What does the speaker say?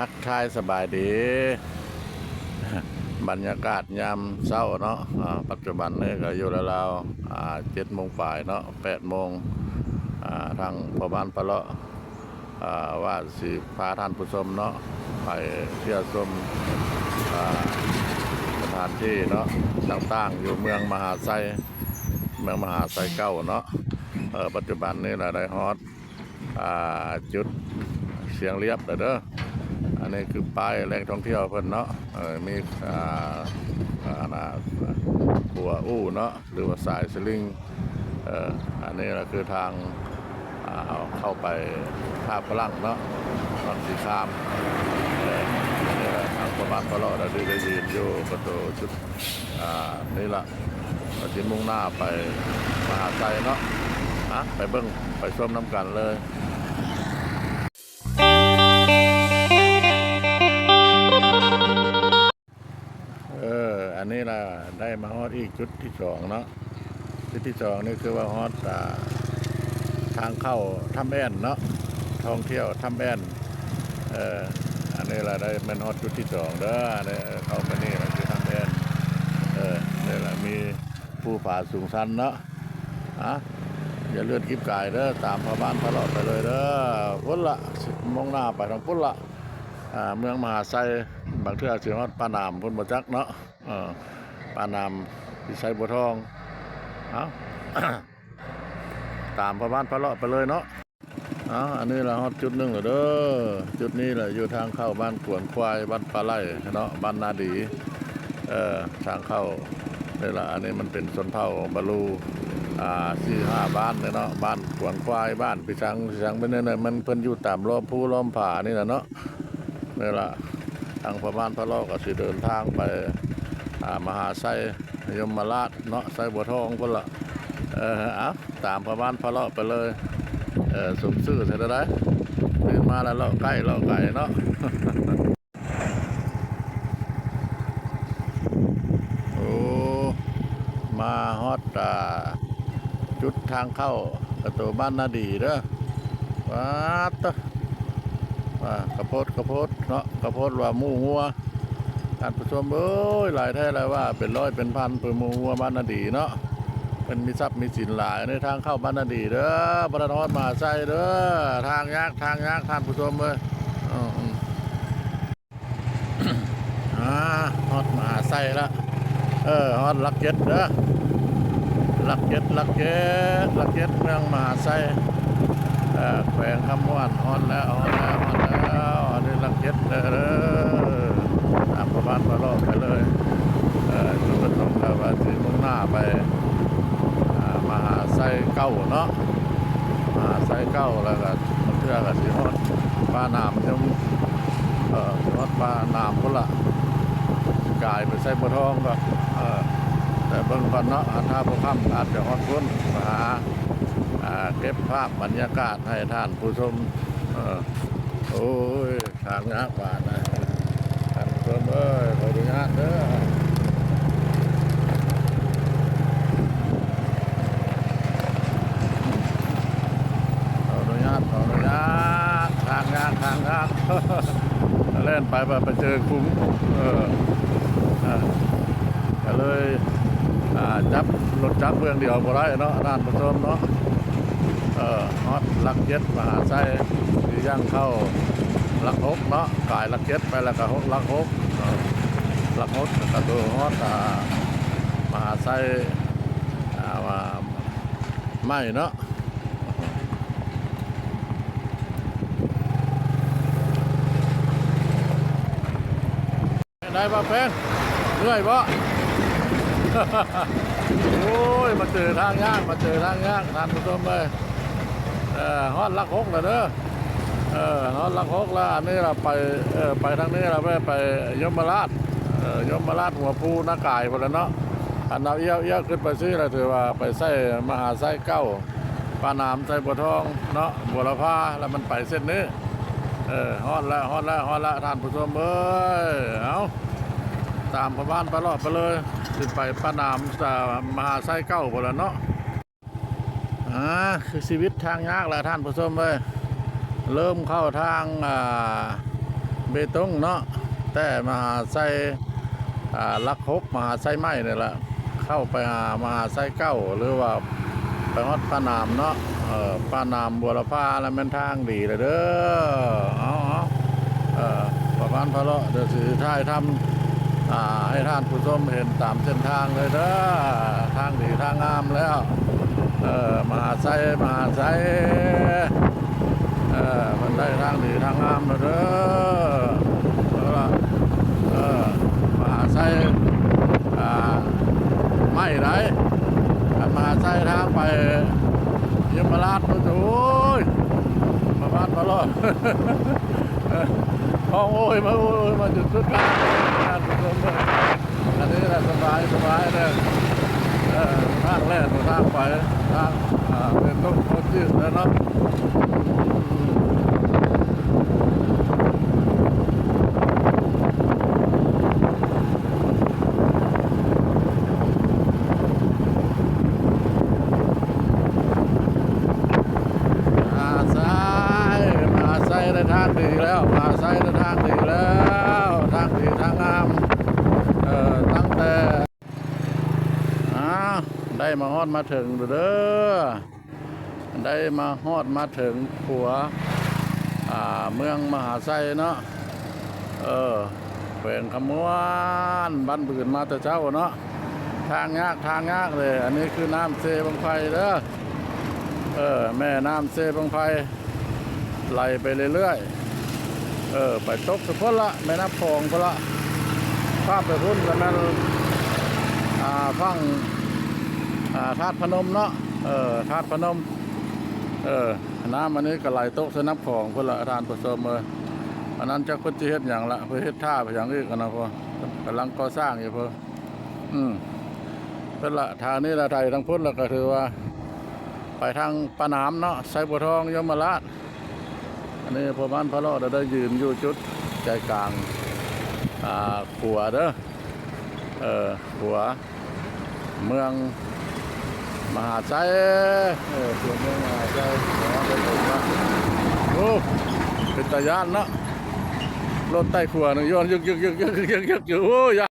ທັກທາຍສະບາຍດີ ບັນຍາກາດຍາມເຊົ້າເນາະ ອາ ປັດຈຸບັນນີ້ກໍຢູ່ລາວໆ ອາ ເຈັດໂມງປາຍເນາະ ແປດໂມງ ອາ ທາງພໍ່ບ້ານພະເລາະ ອາ ວ່າຊິພາທ່ານຜູ້ຊົມເນາະ ໄປທ່ຽວຊົມ ອາ ສະຖານທີ່ເນາະ ຕ່າງໆ ຢູ່ເມືອງມະຫາໄຊ ເມືອງມະຫາໄຊເກົ່າເນາະ ເອີ ປັດຈຸບັນນີ້ລະໄດ້ຮອດ ອ່າ ຈຸດຊຽງລຽບແລ້ວເດີ ອັນນີ້ຄືປ້າຍແຫຼ່ງທ່ອງທ່ຽວເພິ່ນເນາະ ເອີ ມີ ອ່າ ອ່າ ຂົວອູ້ເນາະ ຫຼືວ່າສາຍສະລິງ ເອີ ອັນນີ້ລະຄືທາງ ອ່າ ເຂົ້າໄປທ່າຝຣັ່ງເນາະ ຝັ່ງສີຄາມ ເອີ ອັນນີ້ລະທາງປະມານປະເລາະລະໄດ້ຢືນຢູ່ປະຕູຈຸດ ອ່າ ນີ້ລະ ກໍຊິມຸ່ງໜ້າໄປມະຫາໄຊເນາະ ອະ ໄປເບິ່ງໄປຊົມນຳກັນເລີຍ ເອີ ອັນນີ້ລະໄດ້ມາຮອດອີກຈຸດທີສອງເນາະ ຈຸດທີສອງນີ້ຄືວ່າຮອດ ອ່າ ທາງເຂົ້າຖ້ຳແອ່ນເນາະ ທ່ອງທ່ຽວຖ້ຳແອ່ນ ເອີ ອັນນີ້ລະໄດ້ແມ່ນຮອດຈຸດທີສອງເດີ ອັນນີ້ ເອີ ເຂົ້າໄປນີ້ລະຄືຖ້ຳແອ່ນ ເອີ ນີ້ລະມີພູຜາສູງຊັນເນາະ ອະ ຢ່າເລື່ອນກິບກາຍເດີ ຕາມພໍ່ບ້ານພະເລາະໄປເລີຍເດີ ພຸ້ນລະ ມຸ່ງໜ້າໄປທາງພຸ້ນລະ ອາ ເມືອງມະຫາໄຊ ບາງເທື່ອຊິຮອດປາໜາມພຸ້ນບໍ່ຈັກເນາະ ເອີ ປາໜາມ ທີ່ໄຊບົວທອງ ເອົ້າ ຕາມພໍ່ບ້ານພະເລາະໄປເລີຍເນາະ ເອົ້າ ອັນນີ້ລະຮອດຈຸດໜຶ່ງແລ້ວເດີ ຈຸດນີ້ລະຢູ່ທາງເຂົ້າບ້ານກວນຄວາຍ ບ້ານປາໄຫຼເນາະ ບ້ານນາດີ ເອີ ທາງເຂົ້ານີ້ລະ ອັນນີ້ມັນເປັນຊົນເຜົ່າບາລູ ອ່າ ສີ່ຫ້າບ້ານເນາະ ບ້ານກວນຄວາຍ ບ້ານປີສັງ ປີສັງ ເປັນແນວນັ້ນ ມັນ ເພິ່ນຢູ່ຕາມລ້ອມພູລ້ອມຜານີ້ລະເນາະ ນີ້ລະ ທາງພໍ່ບ້ານພະເລາະກໍຊິເດີນທາງໄປ ອ່າ ມະຫາໄຊ ຍົມມະລາດເນາະ ໄຊບົວທອງພຸ້ນລະ ເອີ ເອົ້າ ຕາມພໍ່ບ້ານພະເລາະໄປເລີຍ ເອີ ສົມຊື່ແທ້ໃດ ຕື່ນມາແລ້ວເລາະໃກ້ເລາະໄກເນາະ ໂອ້ ມາຮອດ ອ່າ ຈຸດທາງເຂົ້າປະຕູບ້ານນາດີເດີ ປາດໂທ້ ວ່າ ຂະໂພດ ຂະໂພດເນາະ ຂະໂພດວ່າໝູງົວ ທ່ານຜູ້ຊົມເອີຍ ຫຼາຍແທ້ຫຼາຍວ່າ ເປັນຮ້ອຍເປັນພັນ ເພິ່ນໝູງົວບ້ານນາດີເນາະ ເພິ່ນມີຊັບມີສິນຫຼາຍ ໃນທາງເຂົ້າບ້ານນາດີເດີ ບໍ່ທັນຮອດມະຫາໄຊເດີ ທາງຍາກ ທາງຍາກ ທ່ານຜູ້ຊົມເອີຍ ອືມ ອາ ຮອດມະຫາໄຊລະ ເອີ ຮອດຫຼັກເຈັດເດີ ຫຼັກເຈັດ ຫຼັກເຈັດ ຫຼັກເຈັດ ເມືອງມະຫາໄຊ ເອີ ແຂວງຄຳມ່ວນ ຮອດແລ້ວ ຮອດແລ້ວ ຮອດແລ້ວ ອັນນີ້ຫຼັກເຈັດເດີ ຕາມພໍ່ບ້ານພະເລາະໄປເລີຍ ເອີ ຈຸດປະສົງກໍວ່າຊິມຸ່ງໜ້າໄປ ອ່າ ມະຫາໄຊເກົ່າເນາະ ມະຫາໄຊເກົ່າ ແລ້ວກໍບາງເທື່ອກໍຊິຮອດປາໜາມຍົມ ເອີ ຮອດປາໜາມພຸ້ນລະ ກາຍໄປໄຊບົວທອງກໍ ເອີ ແຕ່ເບິ່ງກ່ອນເນາະ ຖ້າບໍ່ຄ່ຳອາດຈະຮອດພຸ້ນ ມາຫາ ອ່າ ເກັບພາບບັນຍາກາດໃຫ້ທ່ານຜູ້ຊົມ ເອີ ໂອ້ຍ ທາງຍາກບາດນະ ທ່ານຜູ້ຊົມເອີຍ ຂໍອະນຸຍາດເດີ ຂໍອະນຸຍາດ ຂໍອະນຸຍາດ ທາງຍາກ ທາງຍາກ ແລ່ນໄປ ໄປ ໄປເຈີຂຸມ ເອີ ເອີ ກໍເລີຍ ອ່າ ຈັບລົດຈັກເບື້ອງດຽວບໍ່ໄດ້ເນາະ ທ່ານຜູ້ຊົມເນາະ ເອີ ຮອດຫຼັກເຈັດ ມະຫາໄຊ ຊິຍ່າງເຂົ້າຫຼັກຫົກເນາະ ກາຍຫຼັກເຈັດໄປແລ້ວກໍຫົກ ຫຼັກຫົກ ຫຼັກຫົກກໍຄືຮອດ ອ່າ ມະຫາໄຊ ອ່າ ວ່າ ໃໝ່ເນາະ ໄດ້ບໍ່ແພງ ເມື່ອຍບໍ່? ໂອ້ຍ ມາເຈີທາງຍາກ ມາເຈີທາງຍາກ ທ່ານຜູ້ຊົມເອີຍ ເອີ ຮອດຫຼັກຫົກແລ້ວເດີ ເອີ ຮອດຫຼັກຫົກແລ້ວ ອັນນີ້ລະໄປ ເອີ ໄປທາງນີ້ລະ ໄປ ໄປຍົມມະລາດ ເອີ ຍົມມະລາດ ຫົວພູ ນາກາຍພຸ້ນລະເນາະ ອັນເຮົາລ້ຽວ ລ້ຽວຂຶ້ນໄປຊີ້ລະ ຖືວ່າໄປໃສ່ມະຫາໄຊເກົ່າ ປາໜາມ ໄຊບົວທອງເນາະ ບົວລະພາ ແລ້ວມັນໄປເສັ້ນນີ້ ເອີ ຮອດແລ້ວ ຮອດແລ້ວ ຮອດແລ້ວ ທ່ານຜູ້ຊົມເອີຍ ເອົ້າ ຕາມພໍ່ບ້ານພະເລາະໄປເລີຍ ຊິໄປປາໜາມ ມະຫາໄຊເກົ່າພຸ້ນລະເນາະ. ອ່າ ຄືຊີວິດທາງຍາກລະທ່ານຜູ້ຊົມເອີຍ ເລີ່ມເຂົ້າທາງ ອ່າ ເບຕົງເນາະ ແຕ່ມະຫາໄຊ ອ່າ ຫຼັກຫົກ ມະຫາໄຊໃໝ່ນີ້ແຫຼະ ເຂົ້າໄປຫາມະຫາໄຊເກົ່າ ຫຼືວ່າໄປຮອດປາໜາມເນາະ. ເອີ ປາໜາມບົວລະພາລະແມ່ນທາງດີແລ້ວເດີ. ເອົາ ເອົາ ເອີ ປະມານພະເລາະ ດຽວຊິຖ່າຍທຳ ອ່າ ໃຫ້ທ່ານຜູ້ຊົມເຫັນຕາມເສັ້ນທາງເລີຍເດີ. ທາງດີທາງງາມແລ້ວ ເອີ ມະຫາໄຊ ມະຫາໄຊ ເອີ ມັນໄດ້ທາງດີທາງງາມແລ້ວເດີ. ເອີ ເອີ ມະຫາໄຊ ອ່າ ໃໝ່ໃດ໋ ຄັນມະຫາໄຊທາງໄປຍົມມະລາດ ໂອ້ຍ ມາບາດມາລອດ ຮ້ອງໂອ້ຍມາ ໂອ້ຍມາຈົນສຸດທາງ ທ່ານຜູ້ຊົມເອີຍ. ອັນນີ້ລະສະບາຍ ສະບາຍເດີ ເອີ ທາງແລ່ນ ທາງໄປ ທາງ ອ່າ ເປັນລົມໂຄຈິດເດີເນາະ. ມະຫາໄຊ ມະຫາໄຊໄດ້ທາງດີແລ້ວ ມະຫາໄຊໄດ້ທາງດີແລ້ວ ທາງດີທາງງາມ ເອີ ຕັ້ງແຕ່ ອ່າ ໄດ້ມາຮອດມາເຖິງແລ້ວເດີ ໄດ້ມາຮອດມາເຖິງຂົວ ອ່າ ເມືອງມະຫາໄຊເນາະ. ເອີ ແຂວງຄຳມ່ວນ ບ້ານບືນ ມາແຕ່ເຊົ້າເນາະ ທາງຍາກ ທາງຍາກເລີຍ. ອັນນີ້ຄືນ້ຳເຊບັ້ງໄຟເດີ ເອີ ແມ່ນ້ຳເຊບັ້ງໄຟ ໄຫຼໄປເລື້ອຍໆ ເອີ ໄປຕົກໄປພຸ້ນລະ ແມ່ນ້ຳຂອງພຸ້ນລະ ຂ້າມໄປພຸ້ນກະແມ່ນ ອ່າ ຝັ່ງ ອ່າ ທາດພະນົມເນາະ ເອີ ທາດພະນົມ ເອີ ນ້ຳອັນນີ້ກະໄຫຼຕົກໃສ່ນ້ຳຂອງພຸ້ນລະ ທ່ານຜູ້ຊົມເອີຍ. ອັນນັ້ນຈັກເພິ່ນຊິເຮັດຫຍັງລະ ເພິ່ນເຮັດທ່າໄປຫຍັງອີກຫັ້ນນະ ເພິ່ນກຳລັງກໍ່ສ້າງຢູ່ພຸ້ນ. ອືມ ເພິ່ນລະ ທາງນີ້ລະ ໄຖທາງພຸ້ນລະ ກະຖືວ່າໄປທາງປາໜາມເນາະ ໄຊບົວທອງ ຍົມມະລາດ. ອັນນີ້ພໍ່ບ້ານພະເລາະໄດ້ຢືນຢູ່ຈຸດໃຈກາງ ອ່າ ຂົວເດີ ເອີ ຂົວເມືອງມະຫາໄຊ ເອີ ຂົວເມືອງມະຫາໄຊ. ໂອ້ ເປັນຕາຢ້ານເນາະ ລົດໄຕ່ຂົວນີ້ຍ້ອນຍຶກໆໆໆໆຢູ່ ໂອ້ຍ.